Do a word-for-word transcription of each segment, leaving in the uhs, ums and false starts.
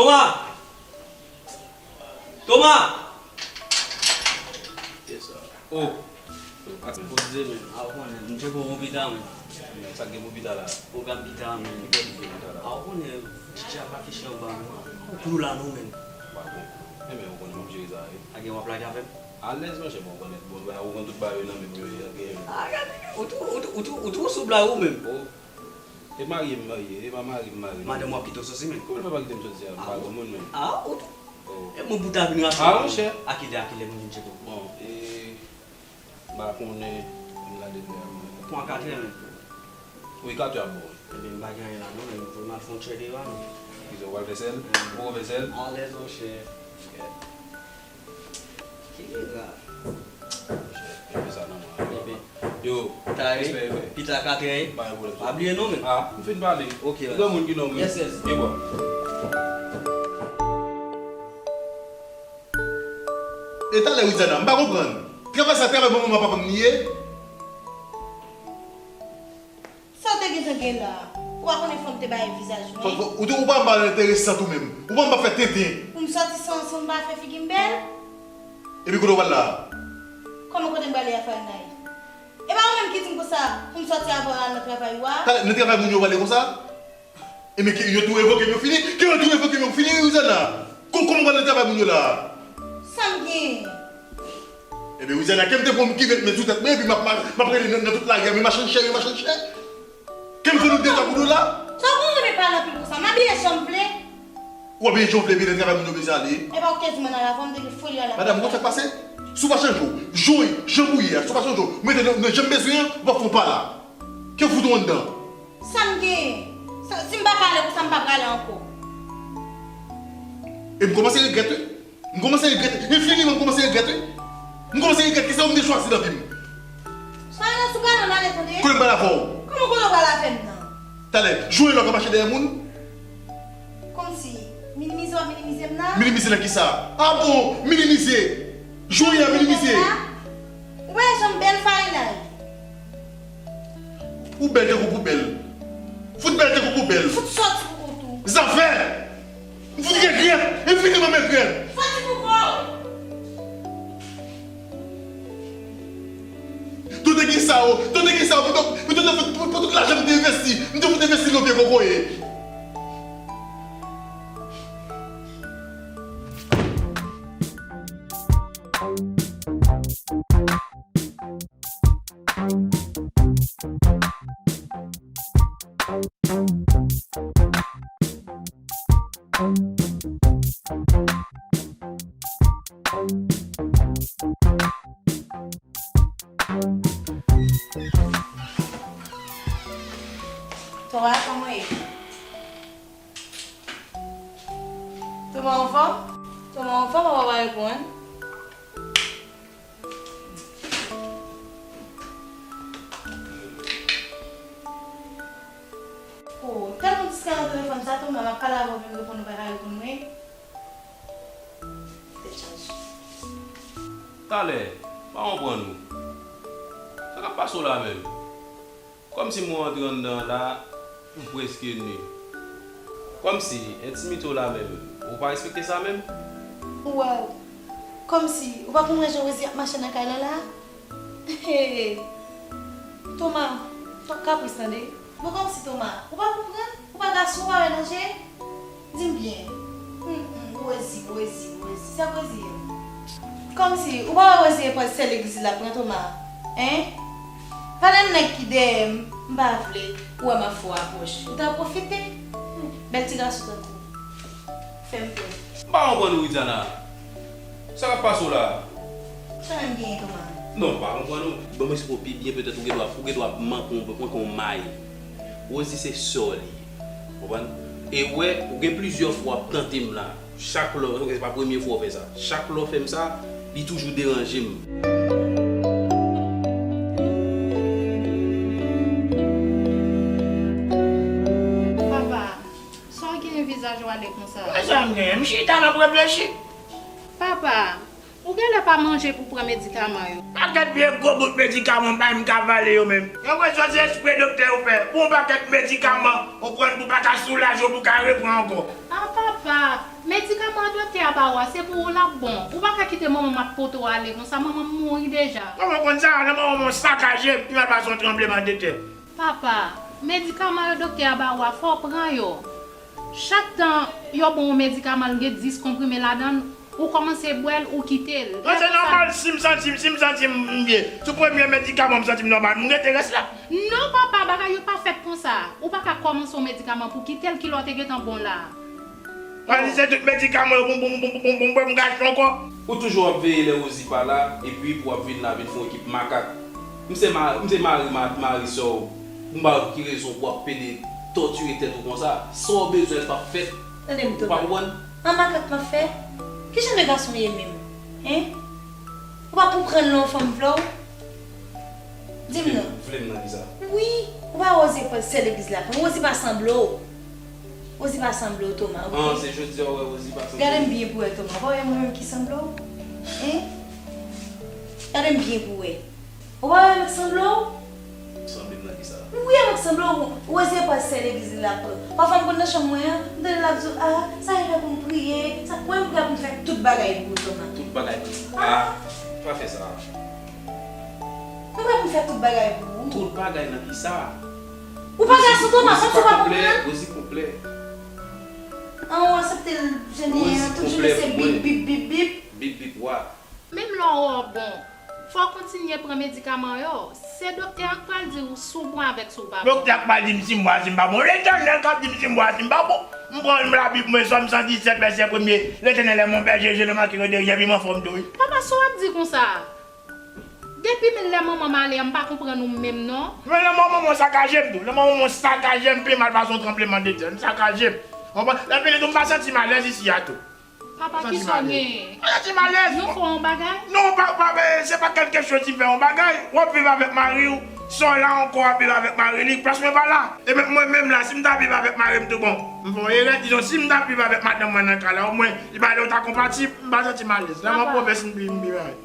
Toma! Toma! Yes, sir. Oh. Poze, men. A, ou konnen, m tcheke w pou pita, men. Men sa k gen pou pita la? Pwogram pita, men. Ki pwogram pita la? A, ou konnen, DJ ap afiche anba, men. Ou kou la, non, men. Pa bon. Men, men, ou konnen, m ap jere sa, wi. A, gen w ap lage avè m? Alèz, monchè, bon, ou konnen, bon, ou konn tout bagay yo nan menm yo ye, gen. A, gade, ou tou, ou tou, ou tou, ou tou sou blag ou menm. Oh. E marye m marye, e pa mari m mari m. Madanm w ap kite w soti menm. Kòman l fè pa kite m soti a? M pa granmoun menm. A, ou tou. Oh. E mwen pou ta vin rache. A, monchè. A kilè, a kilè m vin tcheke w? Bon, e, m pa konnen, m gade lè a mwen. Pran katrè menm. Wi, katrè ap bon. Ebyen, m pa gen anyen la non, men m vle m al fè yon tchè deyò a non. Kisa w pral fè sèl? Ou poko fè sèl? Alèz, monchè. Ki vin la? Yo, yo, respè, respè. Pita katrè, pa gen pwoblèm. Pa bliye non, men. A, m fin pale. Ok, granmoun ki non, wi. Yes, yes. E bò. E talè, Widiana, m pa konprann. Travay sa, travay manman papa m li ye? Sa w te gentan gen la? Ou pa konnen fò m te bay vizaj mwen? Fò, fò, ou te, ou pa m pa enteresan tou menm. Ou pa m pa fè tenten. Pou m sòti san, san m pa fè figi m bèl? Epi kote w pral la a? Kòman kote m prale a, Farinay? E pa ou menm ki di m konsa pou m sòti avè w al nan travay ou a? Talè, nan travay moun yo pale konsa? E men ke yo tou revoke m, yo fini. Ke yo tou revoke m, yo fini, Widiana. Ko-, kòman w pral nan travay moun yo la a? Sa m gen? Ebyen, Widiana, ke m te pran m ki ret men sou tèt mwen, epi m ap, m ap, m ap rele nan, nan tout lari a, men machann chè, men machann chè. Ke m fè nou de twa kou dola. Sa w konn renmen pale anpil konsa? M abiye jan m vle. Ou abiye jan w vle, epi nan travay moun yo bezwen ale. E pa ou ki te di m ann al avan, m te gen foli al avan. Madanm, ou konn sa k pase? Si w pa chanje w, jan w ye, jan w ye a, si w pa chanje w, ou mete nan, nan jan m bezwen an, ou p ap fè yon pa la. Ke w fout ou anndan. Sa m gen? Sa, si m pa ka ale konsa, m pa prale ankò. E m kòmanse regrèt, wi. M kòmanse regrèt. Enfiniman, m kòmanse regrèt, wi. M kòmanse regrèt kisa m te chwazi nan vi m. Sa yo sou gade m ale tande. Kote m pral avè w? Kòman kote w pral avè m nan? Talè, jan w ye la w ka mache dèyè moun? Kòmsi, minimize w ap minimize m nan? Minimize nan kisa? A bon, minimize! Jan w ye a minimize! Ou wè jan m bèl, Farinay? Ou bèl tankou poubèl. Fout bèl tankou poubèl. Fout sòti pou kont ou. Zafè! M fout regrèt. Enfiniman m regrèt. Sòti pou kò w. Tout te gen sa yo. Tout te gen sa yo. Pou tout, pou tout, pou, pou tout lajan m te envesti. M te fout envesti nan vye kokoye. Toma, kòman w ye? Toma anfòm? Toma anfòm, ou pa reponn? Oh, tèlman distrè nan telefòn sa, Toma, m ap pale avè w, men reponn ou pa ka reponn mwen. Tèt chaje. Talè, pa konprann ou. Sa k ap pase w la menm? Kòmsi mwen antre anndan an la, m prèske ni. Kòmsi, entimite w la menm, ou pa respekte sa menm? Waw! Kòmsi, ou pa konn wè jan Rosie ap mache nan kay la la? Hey! Toma, fòk kapris tande. Bon, kòmsi Toma, ou pa konprann? Ou pa gason, ou pa wè danje? Di m byen. Hum, hum, Rosie, Rosie, Rosie. Sa Rosie ye? Kòmsi, ou pa wè Rosie pran sèl legliz li la pran Toma? Hein? Valè nèg ki dèyè m, m pa vle ou wè m ap fè w apwòch. Ou ta pwofite? Hum, bèl ti gason tankou w. Fè m pè. M pa konprann ou, Widiana. Sa k ap pase w la a? Sa menm genyen, Toma? Non, m pa konprann ou. Ban m eksplike w pi byen, petèt ou gen dwa, ou gen dwa manke yon, manke yon may. Rosie se sè w li ye. Konprann? E w wè, ou gen plizyè fwa w ap tante m la. Chak lè, se pa premye fwa w fè sa. Chak lè w fè m sa, li toujou deranje m. Papa, sa w genyen vizaj ou ale konsa? Mezanmi, m chita, m ap reflechi. Papa, Ou genlè pa manje pou pran medikaman yo. Pakèt vye gwo bout medikaman bay m ka vale yo menm. Yon kwèsyon se espre doktè yo fè. Pou yon pakèt medikaman, ou pran pou pa ka soulaje w, pou ka repran ankò. A papa, medikaman doktè a ba w a, se pou ou l ap bon. Ou pa ka kite manman m ap pote w ale konsa, manman m mouri deja. Kòman w konn sa? Nan manman m yon sakaje, pi mal pase yon tranblemanntè. Papa, medikaman yo doktè a ba w a, fò w pran yo. Chak tan yo ba w yon medikaman, l gen dis konprime ladan l, ou kòmanse bwè l, ou kite l. Non, se nòmal, si m santi m, si m santi m byen, sou premye medikaman m santi m nòmal, m rete rès la. Non, papa, bagay yo pa fèt konsa. Ou pa ka kòmanse yon medikaman pou kite l, kilè w te gentan bon la. Pral di se tout medikaman yo pou m, pou m, pou m, pou m, pou m, pou m gache ankò. Ou toujou ap veye lè Rosie pa la, epi pou w ap vin la vin fè yon ekip makak. M se ma-, m se mari ma-, mari sè w. M pa wè pou ki rezon pou w ap pede tòtire tèt ou konsa. Sa w bezwen p ap fèt. Tande m, Toma. Ou pa konprann? An makak m ap fè? Ki jan de gason w ye menm? Hen? Ou pa konprann lè yon fanm vle w? Di m non. Vle m nan kisa? Wi, ou pa Rosie pran sè legliz la pran. Rosie pa sanble w. Rosie pa sanble w, Toma, oke? An, se jodi a w wè Rosie pa sanble w. Gade m byen pou wè, Toma. Ou pa wè mwen menm ki sanble w? Hen? Gade m byen pou wè. Ou pa wè m k sanble w? Sanble m nan kisa? Wi, m k sanble w. Rosie pa sè legliz li la pran. Pafwa m konn nan chanm mwen an, m tande l ap di w, a, sa e lè pou m priye, sa, mwen m prè pou m fè tout bagay pou ou, Toma. Tout bagay pou ou? A, pa fè sa. Mwen prè pou m fè tout bagay pou ou. Tout bagay nan kisa? Ou pa gason, Toma, kòmsi ou pa konprann? Rosie konplè. An, ou aksepte l, Jenny, an, tout jounen se bip, bip, bip, bip. Bip, bip, wa. Menm lè w wè w bon, fò w kontinye pran medikaman yo. Se doktè an k pral di w si w bon avèk si w pa bon. Doktè a k pral di m si m bon a si m pa bon. Letènèl k ap di m si m bon a si m pa bon. M pran Labib mwen, Sòm san disèt, vèsè premye. L'Éternel est mon berger, je ne manquerai de rien, pi m anfòm tou, wi. Papa, sa w ap di konsa? Depi lè manman m ale a, m pa konprann ou menm non. Men lè manman mwen sakaje m tou. Lè manman mwen sakaje m, pi mal pase yon tranblemanntè. M sakaje m. Konprann? Lè fini tou, m pa santi m alèz isi a tou. Papa, kisa w genyen? Pa santi m alèz. Nou fè yon bagay? Non, pa, pa, se pa kèlkeswa ki fè yon bagay. W ap viv avèk mari w, sè w la ankò ap viv avèk mari li, plas mwen pa la. E menm mwen menm la, si m ta viv avèk mari m tou bon, m fè yon erè, dizon, si m ta viv avèk madanm mwen nan kay la, omwen, li pa lè w ta konpatib, m pa santi m alèz. Lè mwen pwovens m pi, m pi bagay.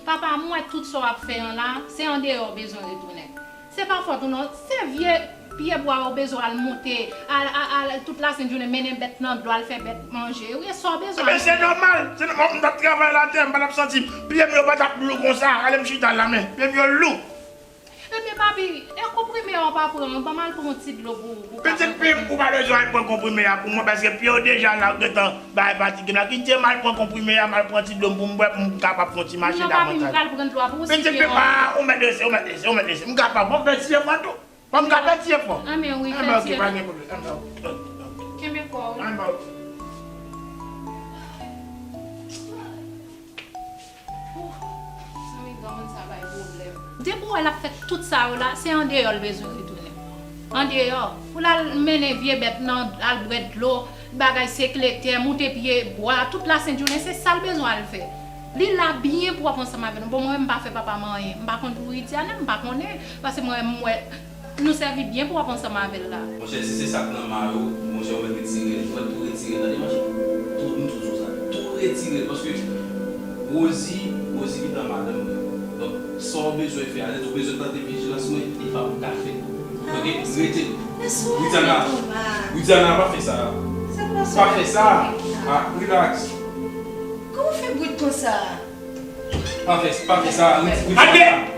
Papa, m wè tout sa w ap fè an la, se andeyò w bezwen retounen. Se pa fòt ou non, se vye pye bwa yo bezwen al monte, al, al, al, tout lasent jounen mennen bèt nan dlo, al fè bèt manje. Wi, e sa w bezwen al fè. Ebyen, se nòmal, se nòmal, m t ap travay latè, m pa t ap santi pye m yo pa t ap lou konsa, ale m chita la, men pye m yo lou. Ebyen, papi, e konprime a w pa pran, ban m al pran yon ti dlo pou, pou w ka pran konprime. Pitit fi m, ou pa bezwen al pran konprime a pou mwen, paske pye w deja la, ou gentan bay fatige la. Kite m al pran konprime a, m al pran ti dlo m pou m bwè, pou m kapab fè yon ti mache davantaj. Non, papi, m pral pran dlo a pou ou, si pye w. Pitit fi m, a, ou mèt lese, ou mèt lese, ou mèt lese. M kapab, bon, fè ti efò tou. Bon, m ka fè ti efò. Anben wi, fè ti efò. Anben, ok, pa gen pwoblèm. Anben, ok, ok, ok. Kenbe kò w wi. Anben, ok. Zanmi granmoun sa bay pwoblèm. Depi w wè l ap fè tout sa yo la, se andeyò l bezwen retounen. Andeyò, pou l al mennen vye bèt nan, al bwè dlo, bagay sekle tè, moute pye bwa, tout lasent jounen, se sa l bezwen al fè. Li la byen pwòp ansanm avè nou. Bon, mwen menm m pa fè papa m anyen. M pa konn pou Widiane, m pa konnen, paske mwen menm m wè Nou sèvi byen pwòp ansanm avè l la. Monchè, si se sa k nan may ou, monchè, ou mèt retire l. Ou mèt tou retire l, tande, monchè? Tou, m tou di w sa. Tou retire l, paske Rosie, Rosie gentan madanm mwen. Donk, sa w bezwen fè a, lè tou bezwen tande vijilans mwen, li pa pou ka fèt. Oke? Rete. Widiana, Widiana, pa fè sa. Pa fè sa. Ah, relax. Kòman w fè brit konsa? Pa fè, pa fè sa, Widiana.